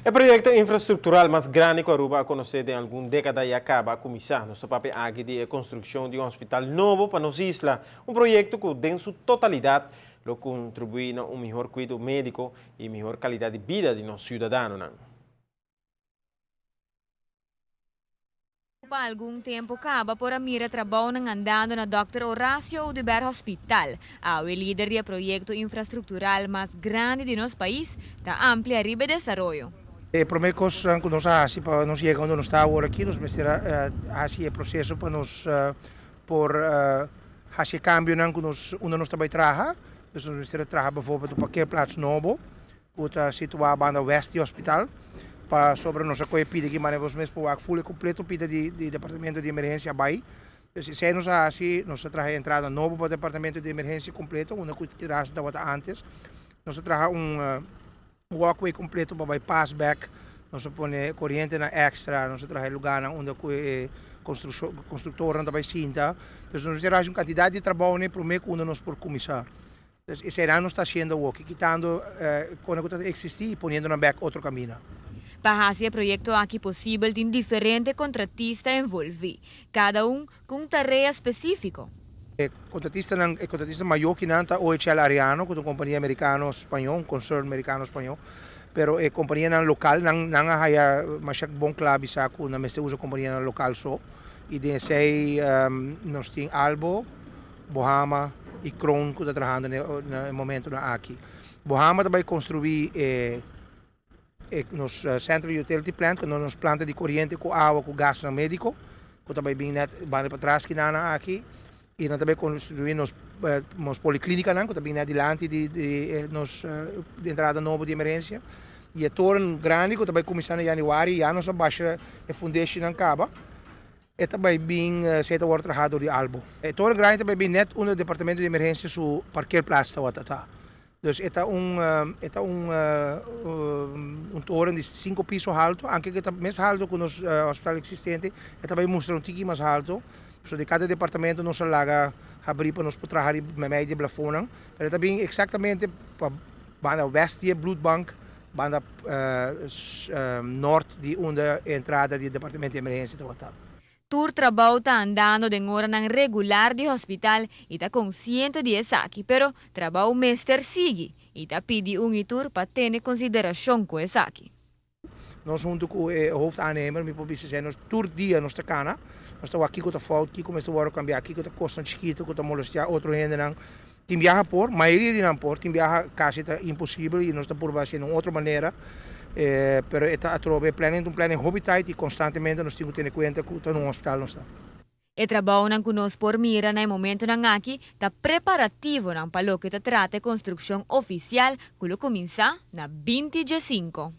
E proyecto infrastructural mas grandi cu Aruba a conoce den algun decada ya caba a cuminsa. Nos ta papia aki di e construccion di un hospital nobo pa nos isla. Un proyecto cu den su totalidad lo contribui na un mihor cuido medico y mihor calidad di bida di nos ciudadanonan. Pa algun tempo caba por a mira trabounan andando na Dòkter Horacio Oduber Hospital. Awe lider di e proyecto infrastructural mas grandi di nos pais ta amplia riba e desaroyo. E prome cosnan cu nos a haci pa nos yega unda nos ta awor aki, nos mester a haci e proceso pa nos por haci e cambionan cu nos unda nos ta bay traha. Dus nos mester a traha bijvoorbeeld un parkeerplaats nobo ku ta situá banda west di hospital, pasobra nos a kohe pida aki manera nos mes por wak ful e kompleto pida di di departamento di emergensia a bai. Dus esei nos a hasi, nos a traha e entrada nobo pa departamento di emergensia kompleto unda ku kiras tabata antes. Nos a traha un walkway kompleto pa bai pas bek, nos a pone korientenan èkstra, nos a traha e lugánan unda ku e konstruktornan ta bai sinta. Dus nos mester hasi un kantidat di trabou promé ku unda nos por kuminsá. Pues eseinan nos ta haciendo awoki, kitando cosnan cu ta existi y poniendo nan bek otro camina. Pa haci e proyecto aki posibel tin diferente contratista envolvi, cada un cu un tarea specifico. E contratistanan, e contratista mayor kinan ta OHL Ariano, cu ta un compania mericano spaño, un concern mericano spaño, pero e companianan local nan nan a haya masha bon cla bisa cu nan mester usa companianan local so, y den esey nos tin Albo, Bohama y Kroon cu ta trahando na e momentonan aki. Bohama ta bay construi e nos Central Utility Plant, cu nos planta di coriente cu awa cu gasnan medico, cu ta bay bin net banda patras kinanan aki. Y nan ta bay construi nos nos policlinicanan cu ta bin net dilanti di nos entrada nobo di emergencia. Y e toren grandi cu ta bay cuminsa na januari ya nos a basha e fundeshi-nan caba. E ta bai bin si e ta wòrdu trahá dor di Albo. E toren grandi ta bai bin nèt unda departamento di emergensia su parkeerplaats tawata ta. Dus e ta un e ta un un toren di sinku piso haltu, anke ku e ta mes haltu ku nos hospital eksistente, e ta bai mustra un tiki mas haltu. Pasobra di kada departamento nos a laga habrí pa nos por traha riba meimei di e blafonnan. Pero e ta bin eksaktamente pa banda wèst di e bloedbank. Banda nort di unda e entrada di e departamento di emergensia tabata. Tur trabou ta andando den oranan regular di hospital y ta consciente di esaki, pero trabou mester sigui y ta pidi un y tur pa tene consideracion cu esaki. Nos hunto cu e hoofdaannemer, mi por bisa esei, nos tur dia nos ta cana, nos ta wak kico ta fout, kico mester worde cambia, kico ta cosnan chikito cu ta molestia otro hendenan. Tin biaha por, mayoria di nan por, tin biaha casi ta imposibel y nos ta purba haci na un otro manera, pero e ta atrobe e planning ta un planning hopi tight y constantemente nos tin cu tene cuenta cu ta na un hospital nos ta. E trabounan cu nos por mira na e momentonan aki ta preparativonan pa loke ta trata e construccion oficial cu lo cuminsa na binti djesinco.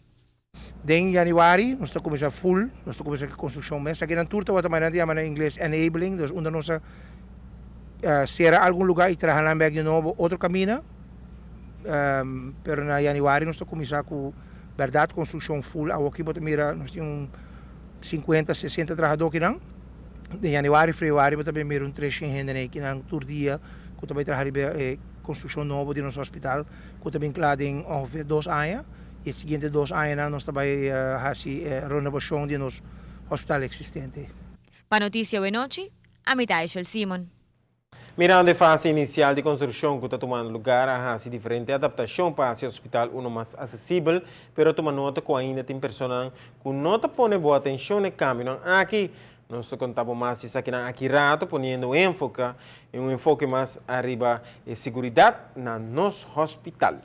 Den januari nos ta cuminsa full, nos ta cuminsa cu e construccion mes. Akinan tur tabata manera ta yama na ingles enabling, dus unda nos a cera algun lugar y traha nan bek di nobo otro camina. Pero na januari nos ta cuminsa cu berdad construccion full. Awoki bo ta mira nos tin un cincuenta, sesenta trahador kinan. Den januari, februari bo ta bay mira un treshen hende na kinan tur dia cu ta bay traha riba e construccion nobo di nos hospital cu ta bin cla den ongeveer dos aña. E siguiente dos añanan nos ta bai hasi e renovacion di nos hospital existente. Pa Noticia Wenochi, ami ta Aishel Simon. Mirando e fase inicial di construccion cu ta tumando lugar a haci diferente adaptacion pa haci hospital uno mas accesibel, pero tuma nota cu ainda tin personanan cu no ta pone bo atencion na e cambionan aki. Nos ta conta bo mas di esakinan aki rato poniendo un enfoke mas ariba e seguridad na nos hospital.